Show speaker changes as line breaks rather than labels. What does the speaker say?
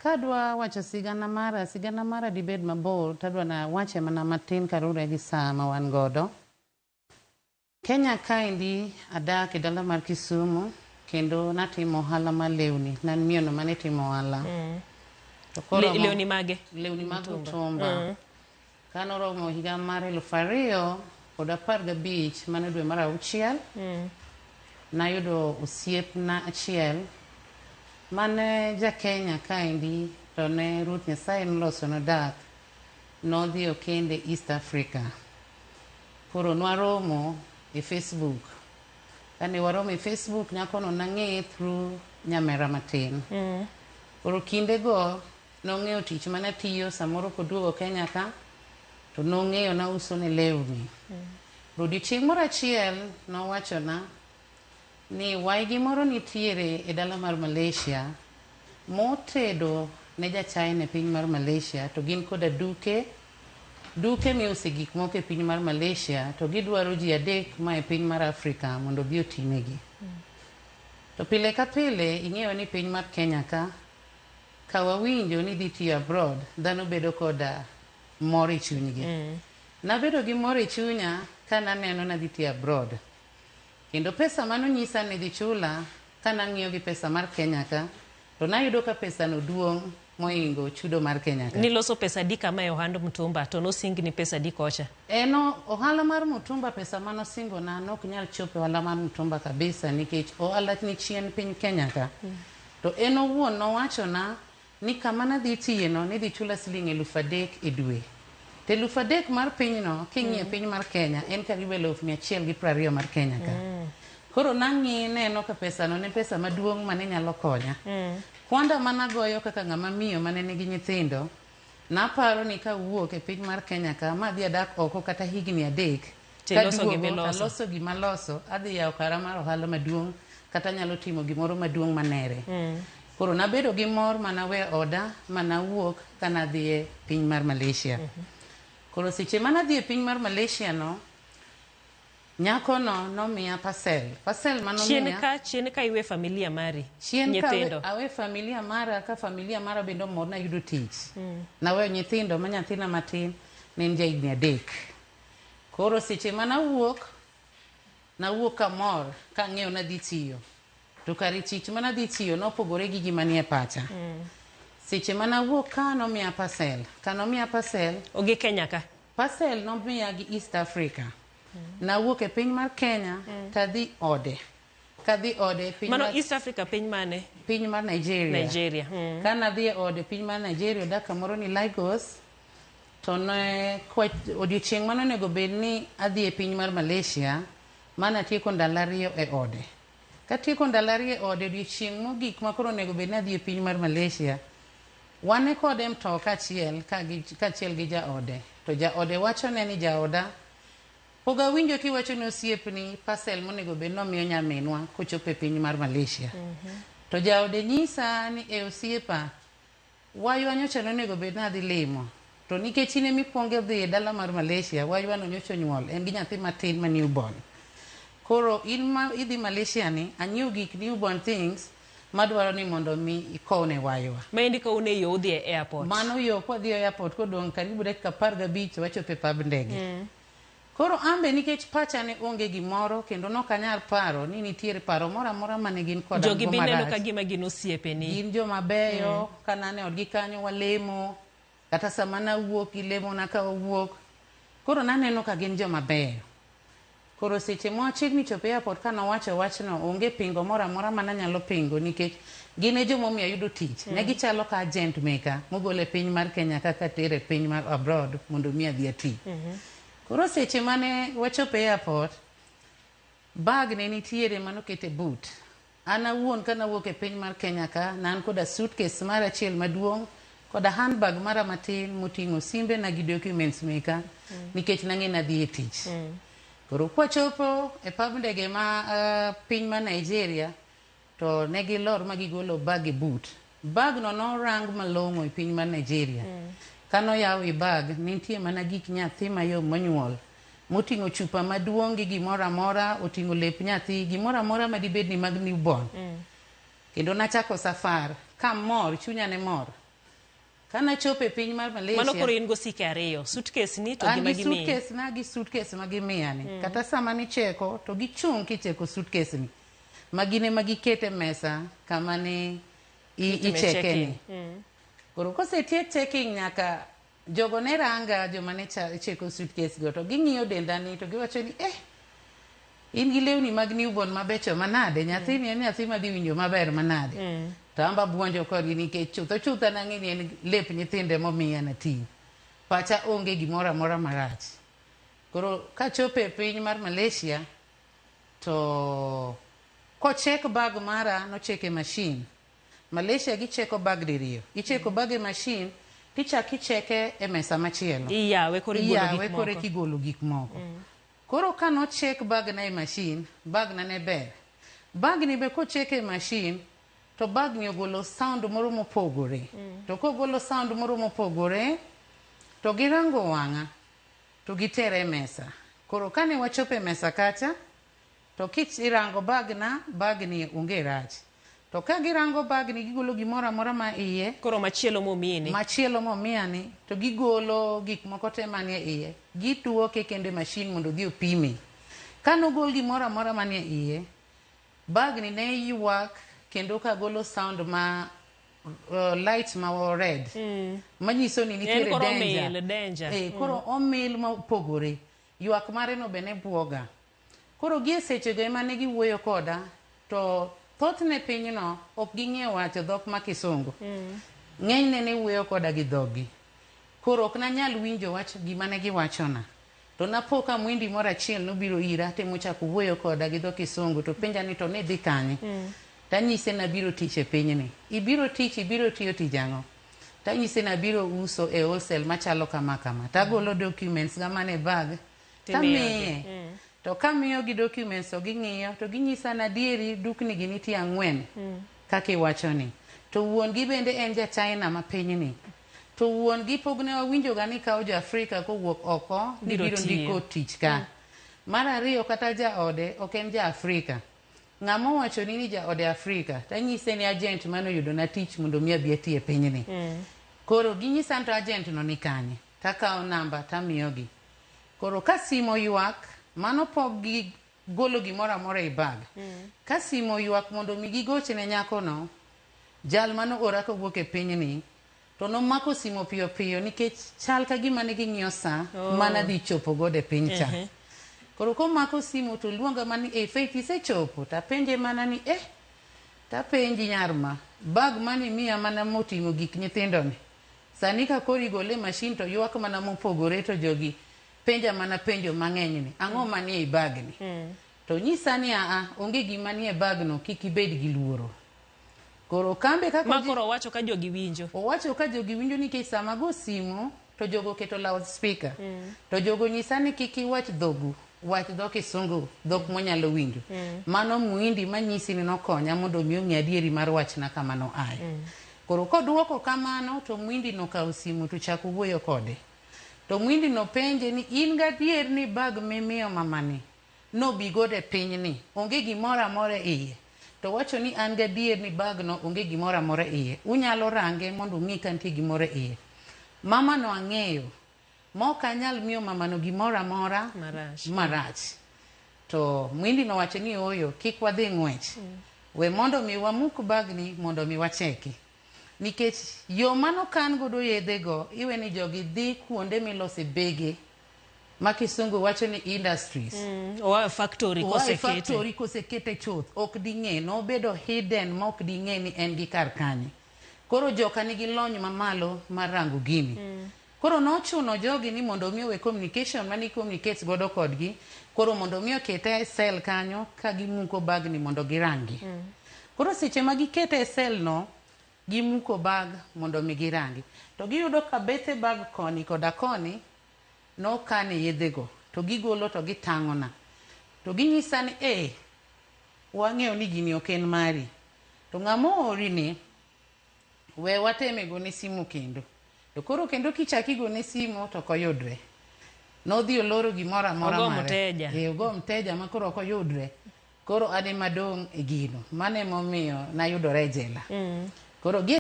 Kadwa wacho sigana mara, sigana mara dibed mabor, tadwa na wache mana matin karure gi saa ma wan godo. Kenya kaendi adak e dala mar Kisumu kendo natimo ohala mar lewni. Ne an miyono mane timo ohala. To koromo-
Lewni mage?
Lewni mag mtumba. Kanoromo higa mar 2015, mano dwe mar auchiel, nayudo osiepna achiel mane ja Kenya kaendi to ne Ruoth Nyasaye noloso nodak nodhi okende East Africa. Koro nwaromo e Facebook. Kane waromo e Facebook, nyakono nang'eye through nyamera matin. Koro kindego nong'eyo tich manatiyo, samoro koduogo Kenya ka, to nong'eyo nauso ne lewni. Odiochieng' moro achiel nowachona ni waygi moro nitiere e dala mar Malaysia motedo ne ja China e piny mar Malaysia to gin koda duke duke miuse gik moko e piny mar Malaysia to gidwaro ji adek ma e piny mar Afrika mondo odhi otinegi. To pile ka pile ing'eyo ni piny mar Kenya ka ka wawinjo ni idhi tiyo abroad, dhano bedo koda mor e chunygi. Nabedo gi mor e chunya ka naneno nadhi tiyo abroad. Kendo pesa manonyisa ni idhi chula ka nang'iyo gi pesa mar Kenya ka, to nayudo ka pesa no duong' mohingo chudo mar Kenya ka.
Niloso pesa adi kama e ohand mtumba to nosingni pesa adi kocha?
En ohala mar mtumba pesa manosingona nok nyal chopo e ohala mar mtumba kabisa nikech ohala ni chien piny Kenya ka. To en owuon nowachona ni kama nadhi tiyeno nidhi chula siling 3000 e dwe. To 3000 mar pinyno king'iyo piny mar Kenya en karibu 120,000 mar Kenya ka. Koro nang'i neno ka pesano ne pesa maduong' mane nyalo konya. Kwanda managoyo kaka ng'ama miyo mane nigi nyithindo, naparo ni kawuok e piny mar Kenya ka madhi adak oko kata higni 3
Tiloso
kaduogo
gimiloso.
taloso gima loso, adhi yawo kara mar ohala maduong' kata anyalo timo gimoro maduong' manere. Koro nabedo gi mor manawe oda manawuok kanadhi e piny mar Malaysia. Koro seche manadhi e piny mar Malaysia no, nyakono nomiya parcel. Parcel
Chien
manomiya
ka chien ka iwe familia mari,
chien ka
nyithindo.
awe familia mara ka familia mara bende omor nayudo tich. Naweyo nyithindo ma nyathina matin ne en jahigni 3. Koro seche manawuok, nawuok kamor kang'eyo nadhi tiyo. To kare tich manadhi tiyo nopogore gi gima nie pacha. Seche manawuok ka nomiya parcel. Ka nomiya parcel,
Ogi Kenya ka.
parcel nomiya gi East Africa. Nawuok e piny mar Kenya tadhi ode. Kadhi ode piny
Mano
mar,
East Africa piny mane?
piny mar Nigeria.
Nigeria.
Kanadhi e ode piny mar Nigeria odak kamoro ni Lagos to ne odiochieng' mane onego bed ni adhi e piny mar Malaysia manatieko ndalo 2 e ode. Katieko ndalo 2 e ode odiochieng' mogik ma koro onego bed ni adhi e piny mar Malaysia, wane kode e mtoka achiel kaachiel gi jaode. To jaode wachone ni jaoda, pok awinjo kiwacho ne osiepni parcel monego bed ni omiyo nyaminwa kochopo e piny mar Malaysia. To jaode nyisa ni e osiepa, waywa nyocha nonego bed ni adhi limo. To nikech in emikwongo dhi e dala mar Malaysia, waywa no nyocha onyuol, en gi nyathi matin ma newborn. Koro in ma idhi Malaysia ni, anyiew gik newborn things madwaro ni mondo mi ikowne waywa.
Maendi ka un e yo udhi e airport.
Mano yo kwadhi e airport kodong' karibu dakika 15 wachopo e pab ndege. Koro ambe nikech pacha ne onge gimoro kendo nok anyal paro ni nitiere paro moro amora mane gin koda
Jogi
go
bineno
marach.
ka gima gin osiepeni.
Gin joma beyo, ka nane odgi kanyo walemo, kata sama nawuok gilemona ka wawuok. Koro naneno ka gin joma beyo. Koro seche mwachiegni chopo e airport ka nowacho wachno, onge pingo moro amora mananyalo pingo nikech gin e joma omiyo ayudo tich. Ne gichalo ka agent meka mogol e piny mar Kenya kaka tere e piny mar abroad mondo mi adhi ati. Koro seche mane wachopo e airport, bag ne nitiere manoket e boot. An awuon kanawuok e piny mar Kenya ka, ne an koda suitcase mara achiel maduong' koda handbag mara matin moting'o simbe na gi documents meka nikech nang'e nadhi e tich. Koro kwachopo e pab ndege ma piny mar Nigeria, to ne gilor ma gigolo bag e boot. Bag no norang malong'o e piny mar Nigeria. Kanoyaw i bag, nitie mana gik nyathi mayom monyuol moting'o chupa maduong' gi gimoro amora, oting'o lep nyathi, gimoro amora madibed ni mag newborn. Kendo nachako safar kamor, chunya ne mor. Kana chopo e piny mar Malaysia.
Mano koro in gosike ariyo, suitcase ni to
an
gima
gi
gimiyi.
suitcase na gi suitcase ma gimiya ni. Kata sama nicheko to gichung' kicheko suitcase ni. Ma gin ema gikete e mesa kama ne
Itime
icheke
check-in.
ni. Koro kosetiek checking nyaka jogo ne ranga joma ne cheko suitcase go to ging'iyo denda ni to giwacho ni in gi lewni mag newborn mabecho manade, nyathini en nyathi madhi winjo maber manade. To an be abuonjo kodgi nikech chutho chutho nang'e ni en lep nyithinde momiya nating'. Pacha onge gimoro amora marach. Koro kachopo e piny mar Malaysia to kochek bag mara nochek e machine. Malaysia gicheko bag diriyo. Icheko bag e machine tichak icheke e mesa machielo.
Iyawe koro igolo
Iyawe
gik
koro
moko.
eka igolo gik moko. Koro ka nochek bag na e machine, bag na ne ber. Bag ni be kochek e machine, to bag ni ogolo sound moro mopogore. To kogolo sound moro mopogore, to girango wang'a, to gitere e mesa. Koro kane wachopo e mesa kacha, to kirango bag na, bag ni onge rach. To ka girango bag ni gigolo gimoro amora ma iye.
Koro machielo momiyi ni.
Machielo momiya ni, to gigolo gik moko te manie iye. Giduoke kendo e machine mondo odhi opime. Ka nogol gimoro amora manie iye, bag ni ne ywak kendo ka golo sound ma light ma red. Manyiso ni nitiere
koro
danger.
omil, danger.
Koro omil mopogore. Ywak mare no be ne buoga. Koro gie sechego ema ne giwuoyo koda, to thothne pinyno ok ging'eyo wacho dhok ma kisungu. Ng'enyne ne wuoyo koda gi dhoggi. Koro ok nanyal winjo wach gima ne giwachona. To napo ka mwindi moro achiel nobiro ira temo chako wuoyo koda gi dho kisungu to penja ni to nidhi kanye. Tanyise nabiro tich e pinyni. Ibiro tich, ibiro tiyo tij ang'o? Tanyise nabiro uso e wholesale machalo kama kama. Tagolo documents ga mane bag.
Timiyogi.
Tamiye. To kamiyogi documents to ging'iyo to ginyisa ni adieri dukni gi nitie ang'wen kaka iwacho ni. To wuon gi bende en ja China ma pinyni. To wuon gi pok ne wawinjo ga ni kawo jo Afrika kowuok oko ni
Biro
biro
tiyo.
ndiko tich ka. Mar ariyo kata jaode ok en ja Afrika. Ng'ama owacho ni jaode Afrika tanyise ni agent mane oyudo na tich mondo mi abi ati e pinyni. Koro ginyisa ni to agent no ni kanye. Takawo namba tamiyogi. Koro ka simu oywak, mano pok gigolo gimoro amora e bag. Ka simu oywak mondo mi gigoch ne nyakono, jal mane oora kowuok e pinyni, to nomako simu piyo piyo nikech chal ka gima ne ging'iyo sa mana dhi chopo godo e piny cha. Koro komako simu to luonga mana ni, Faith isechopo? Tapenje mana ni, tapenji nyar ma, bag mane imiya mana moting'o gik nyithindo ni. Sani ka koro igole e machine to ywak mana mopogore to jogi penja mana penjo mang'eny ni, ang'o manie i bag ni? To nyisa ni aa, onge gima nie bag no, kik ibed gi luoro. Koro kambe kaka
Ma koro owacho ka jogi winjo.
Owacho ka jogi winjo nikech sama go simu to jogo oketo loudspeaker. To jogo nyisa ni kik iwach dhogu, wach dho kisungu, dhok monyalo winjo. Mano muhindi manyisi ni nokonya mondo mi ong'e adieri mar wachna kama noaye. Koro koduoko kamano to muhindi nokawo simu to chako wuoyo kode. To muhindi nopenje ni in gadier ni bag mimiyo mamani nobi godo e pinyni, onge gimoro amora e iye. To wacho ni an gadier ni bag no onge gimoro amora e iye. Unyalo range mondo ung'i ka nitie gimoro e iye. Mama no ang'eyo, ma ok anyal miyo mama no gimoro amora
marach.
marach. To muhindi nowacho ni ooyo, kik wadhi ng'wech. We mondo mi wamuk bagni mondo mi wacheki. Nikech yo manokan godo yedhego, iwe ni jogi dhi kuonde milose bege ma kisungu wacho ni industries.
Oa e factory
Oa e
kosekete.
factory kosekete chuth, ok ding'e, nobedo hidden ma ok ding'e ni en gi kar kanye. Koro joka nigi lony mamalo mar rango gini. Koro nochuno jogi ni mondo mi owe communication mane communicate godo kodgi, koro mondo mi okete e cell kanyo ka gimuko bagni mondo girangi. Koro seche ma gikete e cell no, gimuko bag mondo mi girangi. To giyudo ka bethe bag koni koda koni nokane yedhego, to gigolo to gitang'ona. To ginyisa ni, wang'eyo ni gini ok en mari. To ng'ama oori ni, we wateme gone simu kendo. To koro kendo kichak igone simu to ok oyudre. Nodhi oloro gimoro amora
Ogo
mare.
mteja.
Ogo mteja ma koro ok oyudre. Koro an ema adong' e gino. Mano emomiyo nayudora e jela. Koro gi